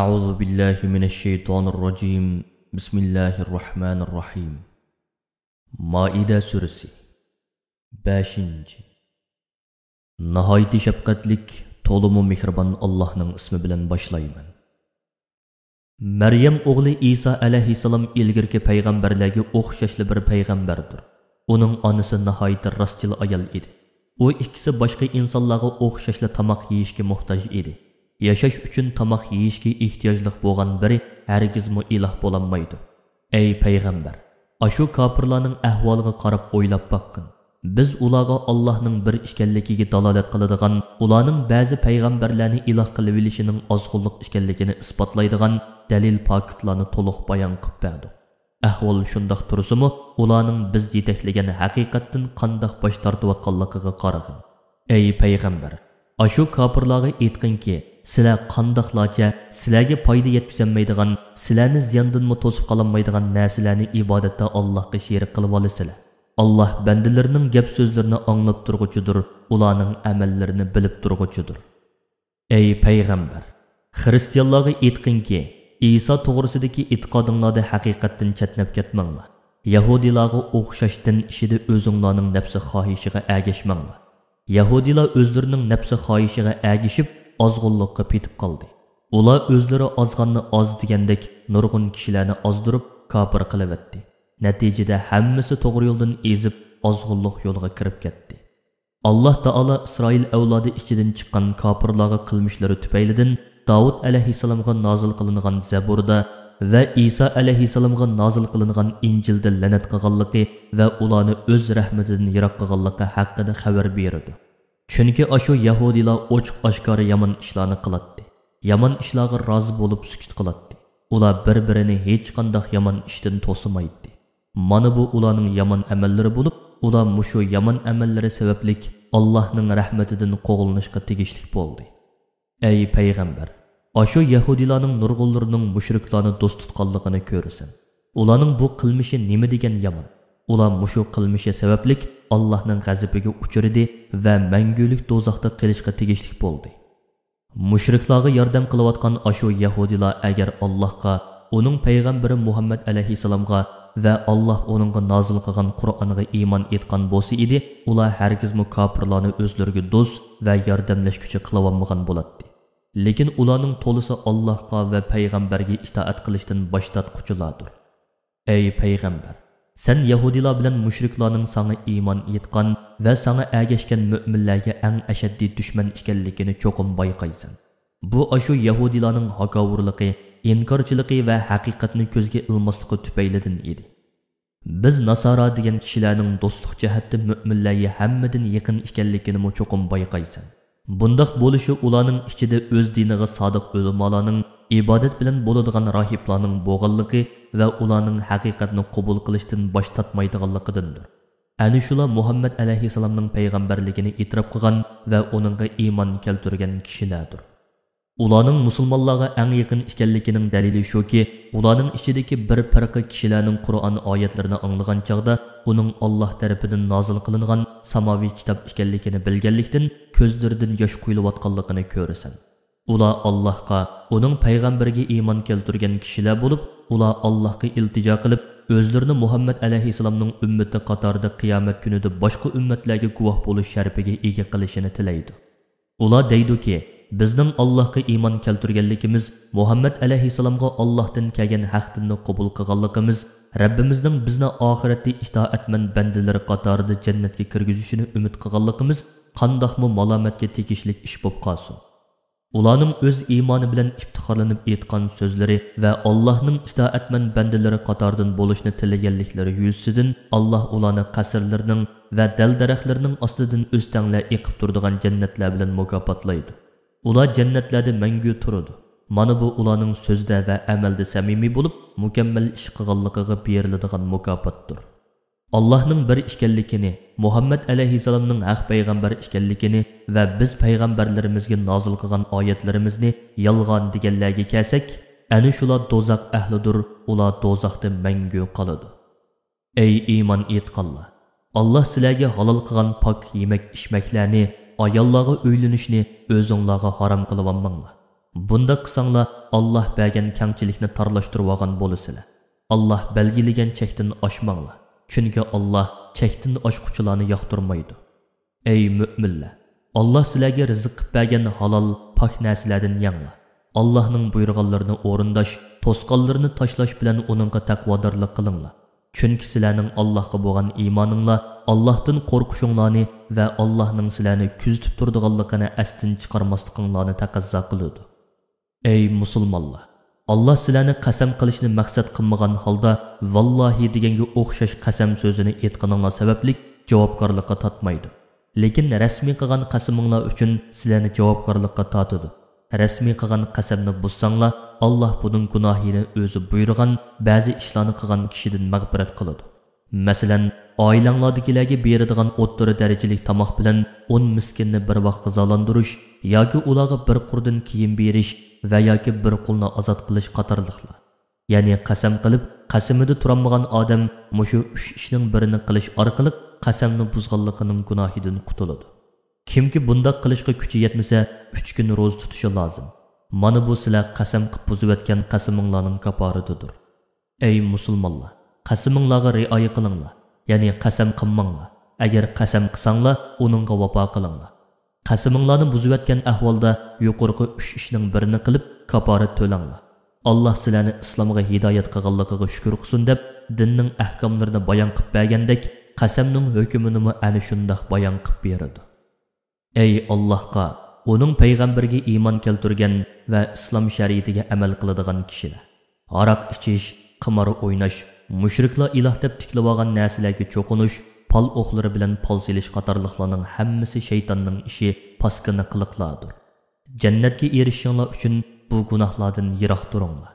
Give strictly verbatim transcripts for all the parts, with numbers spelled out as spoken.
أعوذ بالله من الشيطان الرجيم. بسم الله الرحمن الرحيم. مائدە سۈرىسى. بەشىنچى. ناھايىتى شەپقەتلىك، تولىمۇ مېھرىبان ئاللاھنىڭ ئىسمى بىلەن باشلايمەن. مەريەم ئوغلى ئىسا ئەلەيھىسسالام ئىلگىرىكى پەيغەمبەرلەرگە ئوخشاشلا بىر پەيغەمبەردۇر. ئۇنىڭ ئانىسى ناھايىتى راستچىل ئايال ئىدى. ئۇ ئىككىسى باشقا ئىنسانلارغا ئوخشاشلا تاماق يېيىشكە موھتاج ئىدى. ياشاش ئۈچۈن تاماق يېيىشكە ئېھتىياجلىق بولغان بىرى ھەرگىزمۇ ئىلاھ بولالمايدۇ. ئەي پەيغەمبەر، ئاشۇ كاپىرلارنىڭ ئەھۋالىغا قاراپ ئويلاپ باققىن. بىز ئۇلارغا ئاللاھنىڭ بىر ئىكەنلىكىگە دالالەت قىلىدىغان، ئۇلارنىڭ بەزى پەيغەمبەرلەرنى ئىلاھ قىلىۋېلىشىنىڭ ئازغۇنلۇق ئىكەنلىكىنى ئىسپاتلايدىغان دەلىل پاكىتلارنى تولۇق بايان قىلىپ بەردۇق. ئەھۋال شۇنداق تۇرسىمۇ، ئۇلارنىڭ بىز يېتەكلىگەن ھەقىقەتتىن قانداق باش تارتىۋاتقانلىقىغا قارىغىن. ئەي پەيغەمبەر، ئاشۇ كاپىرلارغا ئېيتقىنكى، سىلەر قانداقلارچە، سىلەرگە پايدا يەتكۈزەلمەيدىغان، سىلەرنى زىياندىنمۇ توسۇپ قالالمايدىغان نەرسىلەرنى ئىبادەتتە ئاللاھقا شېرىك قىلىۋالىسىلەر؟ ئاللاھ بەندىلىرىنىڭ گەپ سۆزلىرىنى ئاڭلاپ تۇرغۇچىدۇر، ئۇلارنىڭ ئەمەللىرىنى بىلىپ تۇرغۇچىدۇر. ئەي پەيغەمبەر، خىرىستىيانلارغا ئېيتقىنكى، ئىسا توغرىسىدىكى ئېتىقادىڭلاردا ھەقىقەتتىن چەتنەپ كەتمەڭلار. يەھۇدىيلارغا ئوخشاش دىن ئىشىدا ئۆزۈڭلارنىڭ نەپسى خاھىشىغا ئەگەشمەڭلار. يەھۇدىيلار ئۆزلىرىنىڭ نەپسى خاھىشىغا ئەگىشىپ، ئازغۇنلۇققا پېتىپ قالدى. ئۇلار ئۆزلىرى ئازغاننى ئاز دېگەندەك، نۇرغۇن كىشىلەرنى ئازدۇرۇپ، كاپىر قىلىۋەتتى. نەتىجىدە ھەممىسى توغرا يولدىن ئېزىپ، ئازغۇنلۇق يولىغا كىرىپ كەتتى. ئاللاھ تائالا ئىسرائىل ئەۋلادى ئىچىدىن چىققان كاپىرلارغا قىلمىشلىرى تۈپەيلىدىن داۋۇت ئەلەيھىسسالامغا نازىل قىلىنغان زەبۇردا ۋە ئىسا ئەلەيھىسسالامغا نازىل قىلىنغان ئىنجىلدا لەنەت قىلغانلىقى ۋە ئۇلارنى ئۆز رەھمىتىدىن يىراق قىلغانلىقى ھەققىدە خەۋەر بېرىدۇ. چۈنكى ئاشۇ يەھۇدىيلار ئوچۇق-ئاشكارا يامان ئىشلارنى قىلاتتى. يامان ئىشلارغا رازى بولۇپ سۈكۈت قىلاتتى. ئۇلار بىر-بىرىنى ھېچقانداق يامان ئىشتىن توسىمايتتى. مانا بۇ ئۇلارنىڭ يامان ئەمەللىرى بولۇپ، ئۇلار مۇشۇ يامان ئەمەللىرى سەۋەبلىك ئاللاھنىڭ رەھمىتىدىن قوغلىنىشقا تېگىشلىك بولدى. ئەي پەيغەمبەر، ئاشۇ يەھۇدىيلارنىڭ نۇرغۇنلىرىنىڭ مۇشرىكلارنى دوست تۇتقانلىقىنى كۆرىسەن. ئۇلارنىڭ بۇ قىلمىشى نېمە دېگەن يامان؟ ئۇلار مۇشۇ قىلمىشى سەۋەبلىك ئاللاھنىڭ غەزىپىگە ئۇچرىدى ۋە مەڭگۈلۈك دوزاختا قېلىشقا تېگىشلىك بولدى. مۇشرىكلارغا ياردەم قىلىۋاتقان ئاشۇ يەھۇدىيلار ئەگەر ئاللاھقا، ئۇنىڭ پەيغەمبىرى مۇھەممەد ئەلەيھىسسالامغا ۋە ئاللاھ ئۇنىڭغا نازىل قىلغان قۇرئانغا ئىمان ئېيتقان بولسا ئىدى، ئۇلار ھەرگىزمۇ كاپىرلارنى ئۆزلىرىگە دوست ۋە ياردەملەشكۈچى قىلىۋالمىغان بولاتتى. لېكىن ئۇلارنىڭ تولىسى ئاللاھقا ۋە پەيغەمبەرگە ئىتائەت قىلىشتىن باش تارتقۇچىلاردۇر. ئەي پەيغەمبەر، سەن يەھۇدىيلار بىلەن مۇشرىكلارنىڭ ساڭا ئىمان ئېيتقان ۋە ساڭا ئەگەشكەن مۆمىنلەرگە ئەڭ ئەشەددىي دۈشمەن ئىكەنلىكىنى چوقۇم بايقايسەن. بۇ ئاشۇ يەھۇدىيلارنىڭ ھاكاۋۇرلۇقى، ئىنكارچىلىقى ۋە ھەقىقەتنى كۆزگە ئىلماسلىقى تۈپەيلىدىن ئىدى. بىز ناسارا دېگەن كىشىلەرنىڭ دوستلۇق جەھەتتە مۆمىنلەرگە ھەممىدىن يېقىن ئىكەنلىكىنىمۇ چوقۇم بايقايسەن. بۇنداق بولۇشى ئۇلارنىڭ ئىچىدە ئۆز دىنىغا سادىق ئۆلىمالارنىڭ، ئىبادەت بىلەن بولىدىغان راھىبلارنىڭ بولغانلىقى ۋە ئۇلارنىڭ ھەقىقەتنى قوبۇل قىلىشتىن باش تارتمايدىغانلىقىدىندۇر. ئەنە شۇلار مۇھەممەد ئەلەيھىسسالامنىڭ پەيغەمبەرلىكىنى ئېتىراپ قىلغان ۋە ئۇنىڭغا ئىمان كەلتۈرگەن كىشىلەردۇر. ئۇلارنىڭ مۇسۇلمانلارغا ئەڭ يېقىن ئىكەنلىكىنىڭ دەلىلى شۇكى، ئۇلارنىڭ ئىچىدىكى بىر پىرقە كىشىلەرنىڭ قۇرئان ئايەتلىرىنى ئاڭلىغان چاغدا ئۇنىڭ ئاللاھ تەرىپىدىن نازىل قىلىنغان ساماۋىي كىتاب ئىكەنلىكىنى بىلگەنلىكتىن، كۆزلىرىدىن ياش قۇيۇلۇۋاتقانلىقىنى كۆرىسەن. ئۇلار ئاللاھقا، ئۇنىڭ پەيغەمبىرىگە ئىمان كەلتۈرگەن كىشىلەر بولۇپ، ئۇلار ئاللاھقا ئىلتىجا قىلىپ، ئۆزلىرىنى مۇھەممەد ئەلەيھىسسالامنىڭ ئۈممىتى قاتارىدا قىيامەت كۈنىدە باشقا ئۈممەتلەرگە گۇۋاھ بولۇش شەرىپىگە ئىگە قىلىشىنى تىلەيدۇ. ئۇلار دەيدۇكى، بىزنىڭ ئاللاھقا ئىمان كەلتۈرگەنلىكىمىز، مۇھەممەد ئەلەيھىسسالامغا ئاللاھتىن كەلگەن ھەق دىننى قوبۇل قىلغانلىقىمىز، رەببىمىزنىڭ بىزنى ئاخىرەتتە ئىتائەتمەن بەندىلىرى قاتارىدا جەننەتكە كىرگۈزۈشىنى ئۈمىد قىلغانلىقىمىز قانداقمۇ مالامەتكە تېگىشلىك ئىش بولۇپ قالسۇن؟ ئۇلارنىڭ ئۆز ئىمانى بىلەن ئىپتىخارلىنىپ ئېيتقان سۆزلىرى ۋە ئاللاھنىڭ ئىتائەتمەن بەندىلىرى قاتارىدىن بولۇشنى تىلىگەنلىكلىرى يۈزىسىدىن ئاللاھ ئۇلارنى قەسىرلىرىنىڭ ۋە دەل-دەرەخلىرىنىڭ ئاستىدىن ئۆستەڭلەر ئېقىپ تۇرىدىغان جەننەتلەر بىلەن مۇكاپاتلايدۇ. ئۇلار جەننەتلەردە مەڭگۈ تۇرىدۇ. مانا بۇ ئۇلارنىڭ سۆزدە ۋە ئەمەلدە سەمىمىي بولۇپ، مۇكەممەل ئىش قىلغانلىقىغا بېرىلىدىغان مۇكاپاتتۇر. ئاللاھنىڭ بىر ئىكەنلىكىنى، مۇھەممەد ئەلەيھىسسالامنىڭ ھەق پەيغەمبەر ئىكەنلىكىنى ۋە بىز پەيغەمبەرلىرىمىزگە نازىل قىلغان ئايەتلىرىمىزنى يالغان دېگەنلەرگە كەلسەك، ئەنە شۇلار دوزاخ ئەھلىدۇر، ئۇلار دوزاختا مەڭگۈ قالىدۇ. ئەي ئىمان ئېيتقانلار! ئاللاھ سىلەرگە ھالال قىلغان پاك يېمەك-ئىچمەكلەرنى، ئاياللارغا ئۆيلىنىشنى ئۆزۈڭلارغا ھارام قىلىۋالماڭلار. بۇنداق قىلساڭلار، ئاللاھ بەرگەن كەڭچىلىكنى تارلاشتۇرۇۋالغان بولىسىلەر. ئاللاھ بەلگىلىگەن چەكتىن ئاشماڭلار، چۈنكى ئاللاھ چەكتىن ئاشقۇچىلارنى ياقتۇرمايدۇ. ئەي مۆمىنلەر! ئاللاھ سىلەرگە رىزىق قىلىپ بەرگەن ھالال، پاك نەرسىلەردىن يەڭلار. ئاللاھنىڭ بۇيرۇغانلىرىنى ئورۇنداش، توسقانلىرىنى تاشلاش بىلەن ئۇنىڭغا تەقۋادارلىق قىلىڭلار. چۈنكى سىلەرنىڭ ئاللاھقا بولغان ئىمانىڭلار ئاللاھتىن قورقۇشۇڭلارنى ۋە ئاللاھنىڭ سىلەرنى كۆزىتىپ تۇرىدىغانلىقىنى ئەستىن چىقارماسلىقىڭلارنى تەقەززا قىلىدۇ. ئەي مۇسۇلمانلار! ئاللاھ سىلەرنى قەسەم قىلىشنى مەقسەت قىلمىغان ھالدا، ۋاللاھى دېگەنگە ئوخشاش قەسەم سۆزىنى ئېيتقىنىڭلار سەۋەبلىك جاۋابكارلىققا تارتمايدۇ. لېكىن رەسمىي قىلغان قەسىمىڭلار ئۈچۈن سىلەرنى جاۋابكارلىققا تارتىدۇ. رەسمىي قىلغان قەسەمنى بۇزساڭلار، ئاللاھ بۇنىڭ گۇناھىنى ئۆزى بۇيرۇغان بەزى ئىشلارنى قىلغان كىشىدىن مەغپىرەت قىلىدۇ. مەسىلەن، ئائىلەڭلاردىكىلەرگە بېرىدىغان ئوتتۇرا دەرىجىلىك تاماق بىلەن ئون مىسكىننى بىر ۋاق غىزالاندۇرۇش ياكى ئۇلارغا بىر قۇردىن كىيىم بېرىش ۋە ياكى بىر قۇلنى ئازاد قىلىش قاتارلىقلار. يەنى قەسەم قىلىپ، قەسىمىدە تۇرالمىغان ئادەم مۇشۇ ئۈچ ئىشنىڭ بىرىنى قىلىش ئارقىلىق قەسەمنى بۇزغانلىقىنىڭ گۇناھىدىن قۇتۇلىدۇ. كىمكى بۇنداق قىلىشقا كۈچى يەتمىسە، ئۈچ كۈن روزا تۇتۇشى لازىم. مانا بۇ سىلەر قەسەم قىپ بۇزۇۋەتكەن قەسىمىڭلارنىڭ كاپارىتىدۇر. ئەي مۇسۇلمانلار! قەسىمىڭلارغا رىئايە قىلىڭلار، يەنى قەسەم قىلماڭلار. ئەگەر قەسەم قىلساڭلار، ئۇنىڭغا ۋاپا قىلىڭلار. قەسىمىڭلارنى بۇزۇۋەتكەن ئەھۋالدا يۇقىرىقى ئۈچ ئىشنىڭ بىرىنى قىلىپ، كاپارەت تۆلەڭلار. ئاللاھ سىلەرنى ئىسلامغا ھىدايەت قىلغانلىقىغا شۈكۈر قىلسۇن دەپ، دىننىڭ ئەھكاملىرىنى بايان قىپ بەرگەندەك، قەسەمنىڭ ھۆكمىنىمۇ ئەنە شۇنداق بايان قىپ بېرىدۇ. ئەي ئاللاھقا، ئۇنىڭ پەيغەمبىرىگە ئىمان كەلتۈرگەن ۋە ئىسلام شەرىئىتىگە ئەمەل قىلىدىغان كىشىلەر! ھاراق ئىچىش، قىمار ئويناش، مۇشرىكلار ئىلاھ دەپ تىكلىۋالغان نەرسىلەرگە چوقۇنۇش، پال ئوقلىرى بىلەن پال سېلىش قاتارلىقلارنىڭ ھەممىسى شەيتاننىڭ ئىشى، پاسكىنا قىلىقلاردۇر. جەننەتكە ئېرىشىشىڭلار ئۈچۈن بۇ گۇناھلاردىن يىراق تۇرۇڭلار.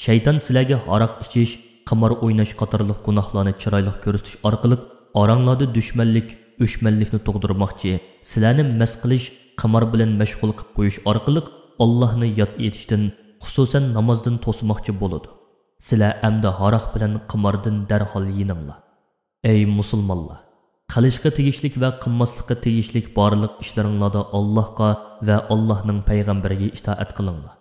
شەيتان سىلەرگە ھاراق ئىچىش، قىمار ئويناش قاتارلىق گۇناھلارنى چىرايلىق كۆرسىتىش ئارقىلىق ئاراڭلاردا دۈشمەنلىك، ئۆچمەنلىكنى تۇغدۇرماقچى، سىلەرنى مەست قىلىش، قىمار بىلەن مەشغۇل قىپ قويۇش ئارقىلىق ئاللاھنى ياد ئېتىشتىن، خۇسۇسەن نامازدىن توسماقچى بولىدۇ. سىلەر ئەمدى ھاراق بىلەن قىماردىن دەرھال يېنىڭلار. ئەي مۇسۇلمانلار! قىلىشقا تېگىشلىك ۋە قىلماسلىققا تېگىشلىك بارلىق ئىشلىرىڭلاردا ئاللاھقا ۋە ئاللاھنىڭ پەيغەمبىرىگە ئىتائەت قىلىڭلار.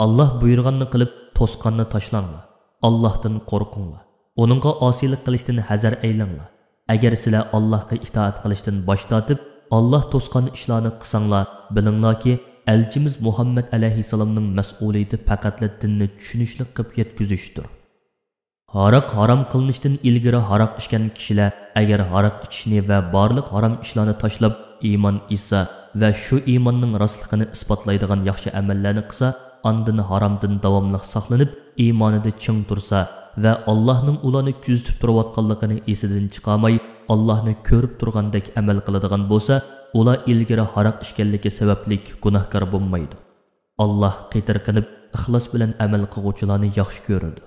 ئاللاھ بۇيرۇغاننى قىلىپ، توسقاننى تاشلاڭلار. ئاللاھتىن قورقۇڭلار. ئۇنىڭغا ئاسىيلىق قىلىشتىن ھەزەر ئەيلەڭلار. ئەگەر سىلەر ئاللاھقا ئىتائەت قىلىشتىن باش تارتىپ، ئاللاھ توسقان ئىشلارنى قىلساڭلار، بىلىڭلاركى، ئەلچىمىز مۇھەممەد ئەلەيھىسسالامنىڭ مەسئۇلىيىتى پەقەتلا دىننى چۈشىنىشلىك قىلىپ يەتكۈزۈشتۇر. ھاراق ھارام قىلىنىشتىن ئىلگىرى ھاراق ئىچكەن كىشىلەر ئەگەر ھاراق ئىچىشنى ۋە بارلىق ھارام ئىشلارنى تاشلاپ، ئىمان ئېيتسا ۋە شۇ ئىماننىڭ راستلىقىنى ئىسپاتلايدىغان ياخشى ئەمەللەرنى قىلسا، ئاندىن ھارامدىن داۋاملىق ساقلىنىپ، ئىمانىدا چىڭ تۇرسا ۋە ئاللاھنىڭ ئۇلارنى كۆزىتىپ تۇرۇۋاتقانلىقىنى ئېسىدىن چىقارماي، ئاللاھنى كۆرۈپ تۇرغاندەك ئەمەل قىلىدىغان بولسا، ئۇلار ئىلگىرى ھاراق ئىچكەنلىكى سەۋەبلىك گۇناھكار بولمايدۇ. ئاللاھ قېتىرقىنىپ، ئىخلاس بىلەن ئەمەل قىلغۇچىلارنى ياخشى كۆرىدۇ.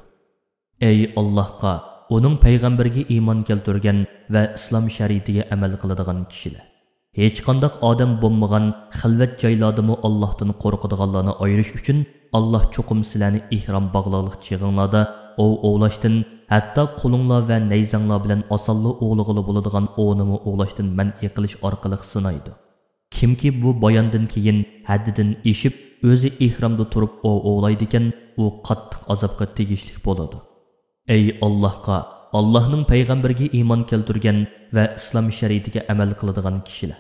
ئەي ئاللاھقا، ئۇنىڭ پەيغەمبىرىگە ئىمان كەلتۈرگەن ۋە ئىسلام شەرىئىتىگە ئەمەل قىلىدىغان كىشىلەر! ھېچقانداق ئادەم بولمىغان خىلۋەت جايلاردىمۇ ئاللاھتىن قورقىدىغانلارنى ئايرىش ئۈچۈن، ئاللاھ چوقۇم سىلەرنى ئېھرام باغلىغانلىق چېغىڭلاردا ئوۋ ئوۋلاشتىن، ھەتتا قولۇڭلار ۋە نەيزەڭلار بىلەن ئاسانلا ئوۋلىغىلى بولىدىغان ئوۋنىمۇ ئوۋلاشتىن مەنئى قىلىش ئارقىلىق سىنايدۇ. كىمكى بۇ باياندىن كېيىن ھەددىدىن ئېشىپ، ئۆزى ئېھرامدا تۇرۇپ ئوۋ ئوۋلايدىكەن، ئۇ قاتتىق ئازابقا تېگىشلىك بولىدۇ. ئەي ئاللاھقا، ئاللاھنىڭ پەيغەمبىرىگە ئىمان كەلتۈرگەن ۋە ئىسلام شەرىئىتىگە ئەمەل قىلىدىغان كىشىلەر!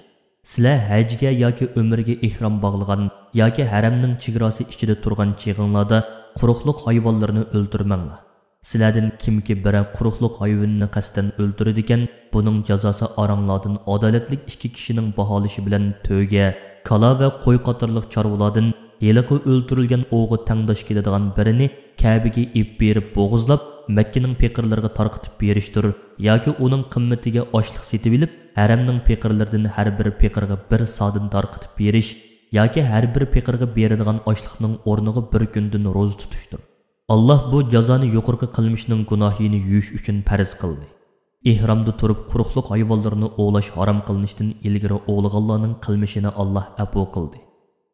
سىلەر ھەجگە ياكى ئۆمرىگە ئېھرام باغلىغان ياكى ھەرەمنىڭ چېگراسى ئىچىدە تۇرغان چېغىڭلاردا قۇرۇقلۇق ھايۋانلىرىنى ئۆلتۈرمەڭلار. سىلەردىن كىمكى بىرەر قۇرۇقلۇق ھايۋىنىنى قەستەن ئۆلتۈرىدىكەن، بۇنىڭ جازاسى ئاراڭلاردىن ئادالەتلىك ئىككى كىشىنىڭ باھالىشى بىلەن تۆگە، كالا ۋە قوي قاتارلىق چارۋىلاردىن ھېلىقى ئۆلتۈرۈلگەن ئوۋغا تەڭداش كېلىدىغان بىرىنى كەبىگە ئېلىپ بېرىپ بوغۇزلاپ، مەككىنىڭ پېقىرلىرىغا تارقىتىپ بېرىشتۇر ياكى ئۇنىڭ قىممىتىگە ئاشلىق سېتىۋېلىپ، ھەرەمنىڭ پېقىرلىرىدىن ھەر بىر پېقىرغا بىر سادىن تارقىتىپ بېرىش ياكى ھەر بىر پېقىرغا بېرىدىغان ئاشلىقنىڭ ئورنىغا بىر كۈندىن روزا تۇتۇشتۇر. ئاللاھ بۇ جازانى يۇقىرىقى قىلمىشنىڭ گۇناھىنى يۇيۇش ئۈچۈن پەرز قىلدى. ئېھرامدا تۇرۇپ قۇرۇقلۇق ھايۋانلىرىنى ئوۋلاش ھارام قىلىنىشتىن ئىلگىرى ئوۋلىغانلارنىڭ قىلمىشىنى ئاللاھ ئەپۇ قىلدى.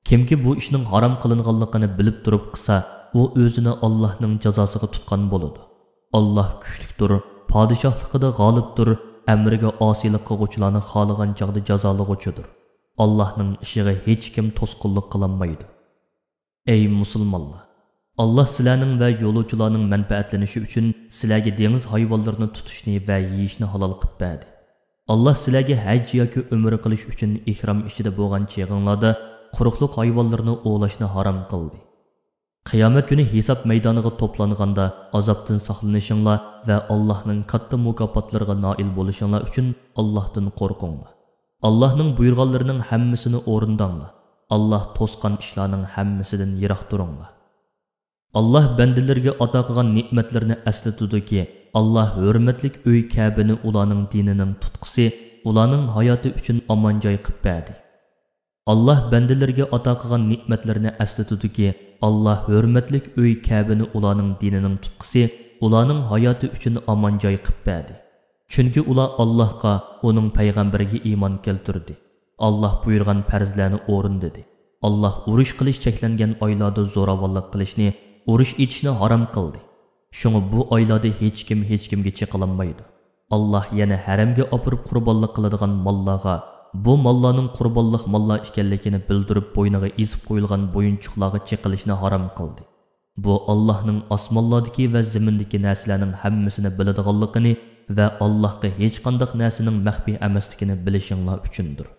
كىمكى بۇ ئىشنىڭ ھارام قىلىنغانلىقىنى بىلىپ تۇرۇپ قىلسا، ئۇ ئۆزىنى ئاللاھنىڭ جازاسىغا تۇتقان بولىدۇ. ئاللاھ كۈچلۈكتۇر، پادىشاھلىقىدا غالىبتۇر، ئەمرىگە ئاسىيلىق قىلغۇچىلارنى خالىغان چاغدا جازالىغۇچىدۇر. ئاللاھنىڭ ئىشىغا ھېچكىم توسقۇنلۇق قىلالمايدۇ. ئەي مۇسۇلمانلار! ئاللاھ سىلەرنىڭ ۋە يولۇچىلارنىڭ مەنپەئەتلىنىشى ئۈچۈن سىلەرگە دېڭىز ھايۋانلىرىنى تۇتۇشنى ۋە يېيىشنى ھالال قىلىپ بەردى. ئاللاھ سىلەرگە ھەج ياكى ئۆمرە قىلىش ئۈچۈن ئېھرام ئىچىدە بولغان چېغىڭلاردا قۇرۇقلۇق ھايۋانلىرىنى ئوۋلاشنى ھارام قىلدى. قىيامەت كۈنى ھېساب مەيدانىغا توپلانغاندا ئازابتىن ساقلىنىشىڭلار ۋە ئاللاھنىڭ كاتتا مۇكاپاتلىرىغا نائىل بولۇشۇڭلار ئۈچۈن ئاللاھتىن قورقۇڭلار. ئاللاھنىڭ بۇيرۇغانلىرىنىڭ ھەممىسىنى ئورۇنداڭلار. ئاللاھ توسقان ئىشلارنىڭ ھەممىسىدىن يىراق تۇرۇڭلار. ئاللاھ بەندىلىرىگە ئاتا قىلغان نېمەتلىرىنى ئەسلىتىدۇكى، ئاللاھ ھۆرمەتلىك ئۆي كەبىنى ئۇلارنىڭ دىنىنىڭ تۇتقىسى، ئۇلارنىڭ ھاياتى ئۈچۈن ئامان جاي قىلىپ بەردى. ئاللاھ بەندىلىرىگە ئاتا قىلغان نېمەتلىرىنى ئەسلىتىدۇكى، ئاللاھ ھۆرمەتلىك ئۆي كەبىنى ئۇلارنىڭ دىنىنىڭ تۇتقىسى، ئۇلارنىڭ ھاياتى ئۈچۈن ئامان جاي قىلىپ بەردى. چۈنكى ئۇلار ئاللاھقا، ئۇنىڭ پەيغەمبىرىگە ئىمان كەلتۈردى. ئاللاھ بۇيرۇغان پەرزلەرنى ئورۇندىدى. ئاللاھ ئۇرۇش قىلىش چەكلەنگەن ئايلاردا زوراۋانلىق قىلىشنى، ئۇرۇش ئېچىشنى ھارام قىلدى. شۇڭا بۇ ئايلاردا ھېچكىم ھېچكىمگە چېقىلالمايدۇ. ئاللاھ يەنە ھەرەمگە ئاپىرىپ قۇربانلىق قىلىدىغان ماللارغا، بۇ ماللارنىڭ قۇربانلىق ماللار ئىكەنلىكىنى بىلدۈرۈپ بوينىغا ئېسىپ قويۇلغان بويۇنچۇقلارغا چېقىلىشنى ھارام قىلدى. بۇ ئاللاھنىڭ ئاسمانلاردىكى ۋە زېمىندىكى نەرسىلەرنىڭ ھەممىسىنى بىلىدىغانلىقىنى ۋە ئاللاھقا ھېچقانداق نەرسىنىڭ مەخپىي ئەمەسلىكىنى بىلىشىڭلار ئۈچۈندۇر.